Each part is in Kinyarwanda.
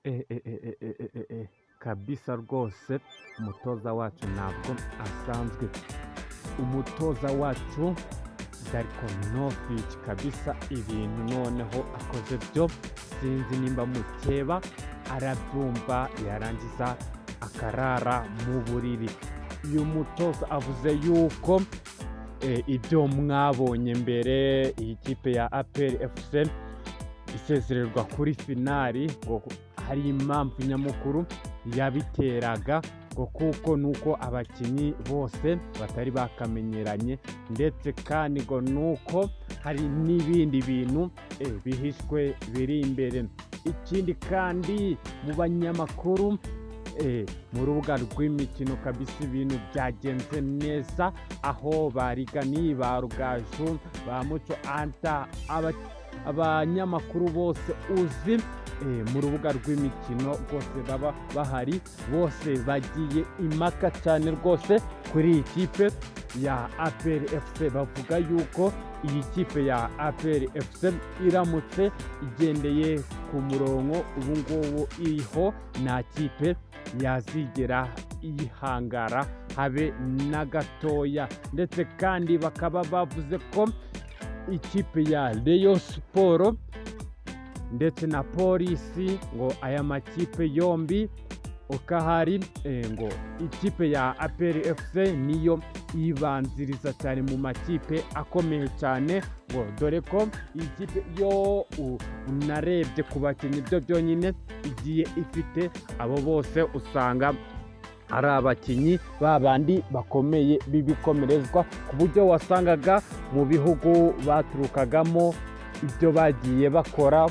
E, e, e, e, e, e, e, kabisa rwose umutoza wacu ntabwo asanzwe. Umutoza wacu Darko Novic kabisa, ibintu noneho akoze byo sinzi nimba mukeba arabyumva yarangiza akarara mu buriri. Uyu mutoza avuze yuko ibyo mwabonye mbere iyi kipe ya APR FC isezererwa kuri finali, ngo hari impamvu nyamukuru yabiteraga, ngo kuko nuko abakinnyi bose batari bakamenyeranye, ndetse kandi ngo nuko hari n'ibindi bintu bihishwe biri imbere. Ikindi kandi, mu banyamakuru mu rubuga rw'imikino kabisa ibintu byagenze neza, aho ba Rigani, ba Rugaju, ba Muco Anta, abanyamakuru bose uzi mu rubuga rw'imikino rwose baba bahari, bose bagiye impaka cyane rwose kuri iyi kipe ya APR FC. Bavuga yuko iyi kipe ya APR FC iramutse igendeye ku murongo ubu ngubu iriho, nta kipe yazigera iyihangara habe na gatoya. Ndetse kandi bakaba bavuze ko ikipe ya Rayon Sport ndetse na Polisi, ngo aya makipe yombi uko ahari, ngo ikipe ya APR FC niyo ibanziriza cyane mu makipe akomeye cyane, ngo dore ko iyi kipe yo unarebye ku bakinnyi byo byonyine igiye ifite, abo bose usanga ari abakinnyi babandi bakomeye b'ibikomerezwa, ku buryo wasangaga mu bihugu baturukagamo ibyo bagiye bakora,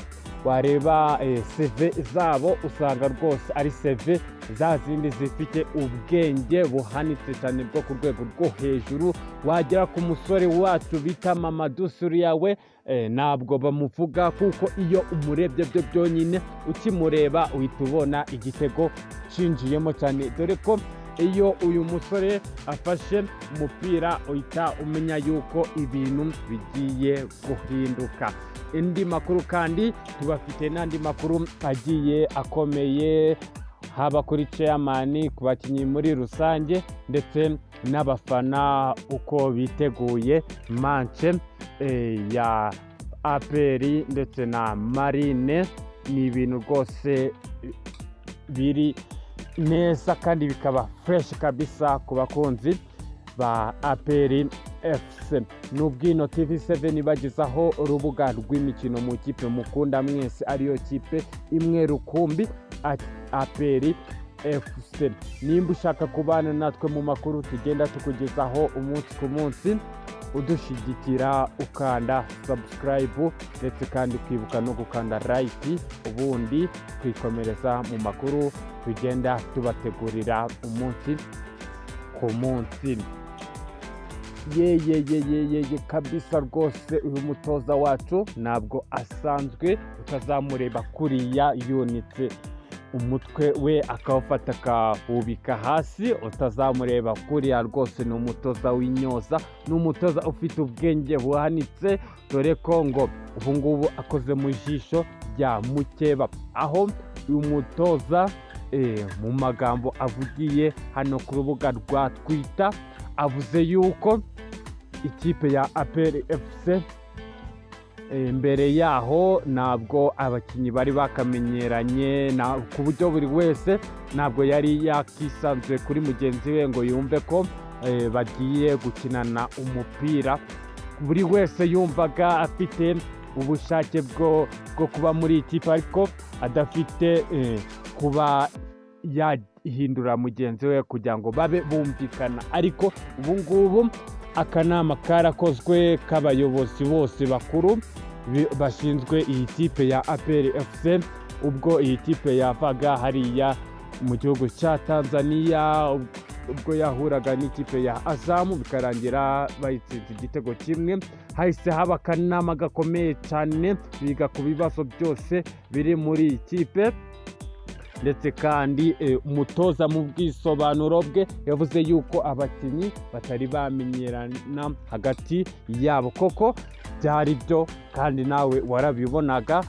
wareba CV zabo usanga rwose ari CV za zindi zifite ubwenge buhanitse cyane bwo ku rwego rwo hejuru. Wagera ku musore wacu bita Mamadou Sy we, ntabwo bamuvuga, kuko iyo umurebye byo byonyine ukimureba uhita ubona igitego cinjiyemo cyane, dore ko iyo uyu musore afashe umupira uhita umenya yuko ibintu bigiye guhinduka. Indi makuru kandi, tubafite n'andi makuru agiye akomeye, haba kuri chairman, ku bakinnyi muri rusange, ndetse n'abafana uko biteguye match ya APR ndetse na Marine. Ni ibintu rwose biri neza kandi bikaba fresh kabisa ku bakunzi ba APR FC. N'ubwino TV7 bagezaho urubuga rw'imikino mu kipe mukunda mwese, ariyo kipe imwe rukumbi, APR FC. Nimba ushaka kubana natwe mu makuru tugenda tukugezaho umunsi ku munsi, udushyigikira ukanda subscribe, ndetse kandi ukibuka no gukanda like, ubundi twikomereza mu makuru tugenda tubategurira umunsi ku munsi. Ye ye ye ye ye ye, kabisa rwose uyu mutoza wacu ntabwo asanzwe. Utazamureba kuriya yunitse umutwe we akawufata akawubika hasi, utazamureba kuriya rwose. Ni umutoza w'inyoza, ni umutoza ufite ubwenge buhanitse, dore ko ngo ubu ngubu akoze mu jisho rya mukeba, aho uyu mutoza mu magambo avugiye hano ku rubuga rwa Twitter avuze yuko ikipe ya APR FC mbere yaho ntabwo abakinnyi bari bakamenyeranye, ku buryo buri wese ntabwo yari yakisanzuye kuri mugenzi we ngo yumve ko bagiye gukinana umupira. Buri wese yumvaga afite ubushake bwo kuba muri iyi kipe, ariko adafite kuba yahindura mugenzi we kugira ngo babe bumvikana. Ariko ubu ngubu akanama karakozwe k'abayobozi bose bakuru bashinzwe iyi kipe ya APR FC. Ubwo iyi kipe yavaga hariya mu gihugu cya Tanzania, ubwo yahuraga n'ikipe ya Azamu bikarangira bayitsinze igitego kimwe, hahise haba akanama gakomeye cyane, biga ku bibazo byose biri muri iyi kipe. Ndetse kandi umutoza mu bwisobanuro bwe yavuze yuko abakinnyi batari bamenyerana hagati yabo. Koko byari byo, kandi nawe warabibonaga.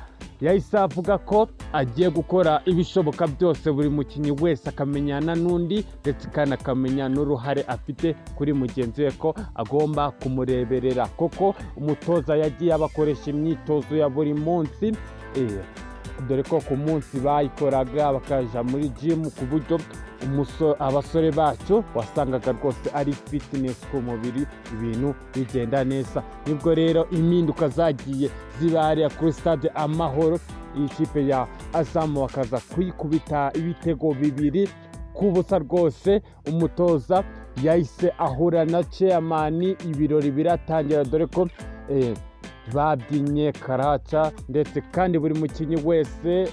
Yahise avuga ko agiye gukora ibishoboka byose, buri mukinnyi wese akamenyana n'undi, ndetse kandi akamenya n'uruhare afite kuri mugenzi we, ko agomba kumureberera, kuko umutoza yagiye abakoresha imyitozo ya buri munsi, dore ko ku munsi bayikoraga bakaja muri gym, ku buryo abasore bacu wasangaga rwose ari fitness ku mubiri, ibintu bigenda neza. Nibwo rero impinduka zagiye ziba hariya kuri Stade Amahoro, iyi kipe ya Azam bakaza kuyikubita ibitego 2-0 rwose. Umutoza yahise ahura na chairman, ibirori biratangira, dore ko babyinnye karaca, ndetse kandi buri mukinnyi wese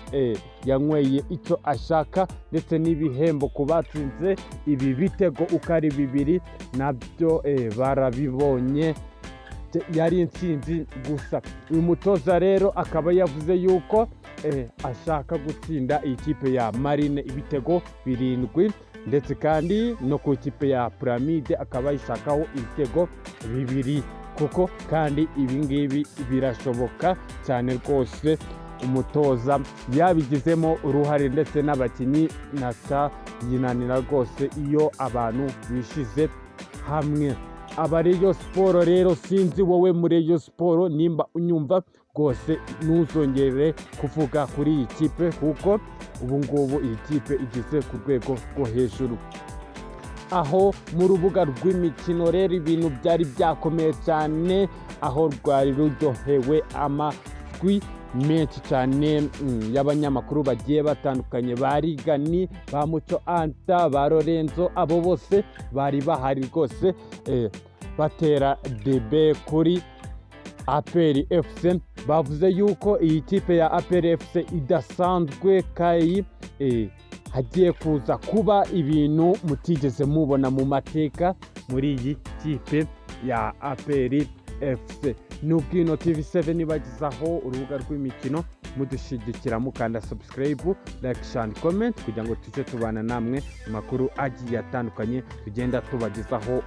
yanyweye icyo ashaka, ndetse n'ibihembo ku batsinze ibi bitego uko ari bibiri nabyo barabibonye. Yari intsinzi gusa. Uyu mutoza rero akaba yavuze yuko ashaka gutsinda iyi kipe ya Marine ibitego 7, ndetse kandi no ku ikipe ya Pyramids akaba ayishakaho ibitego 2, kuko kandi ibi ngibi birashoboka cyane rwose. Umutoza yabigizemo uruhare ndetse n'abakinnyi, yinanira rwose iyo abantu bishize hamwe. Aba Rayon Sports rero, sinzi wowe muri Rayon Sports nimba unyumva rwose, ntuzongere kuvuga kuri iyi kipe, kuko ubu ngubu iyi kipe igeze ku rwego rwo hejuru. Aho mu rubuga rw'imikino rero ibintu byari byakomeye cyane, aho rwari ruryohewe amajwi menshi cyane y'abanyamakuru bagiye batandukanye, ba Rigani, ba Muco Anta, ba Lorenzo, abo bose bari bahari rwose, batera debe kuri APR FC. Bavuze yuko iyi kipe ya APR FC idasanzwe, kayi hagiye kuza kuba ibintu mutigeze mubona mu mateka muri iyi kipe ya APR FC. N'ubwino TV7 ibagezaho urubuga rw'imikino, mudushyigikira mukanda subscribe, like and comment, kugira ngo tujye tubana namwe mu makuru agiye atandukanye tugenda tubagezaho.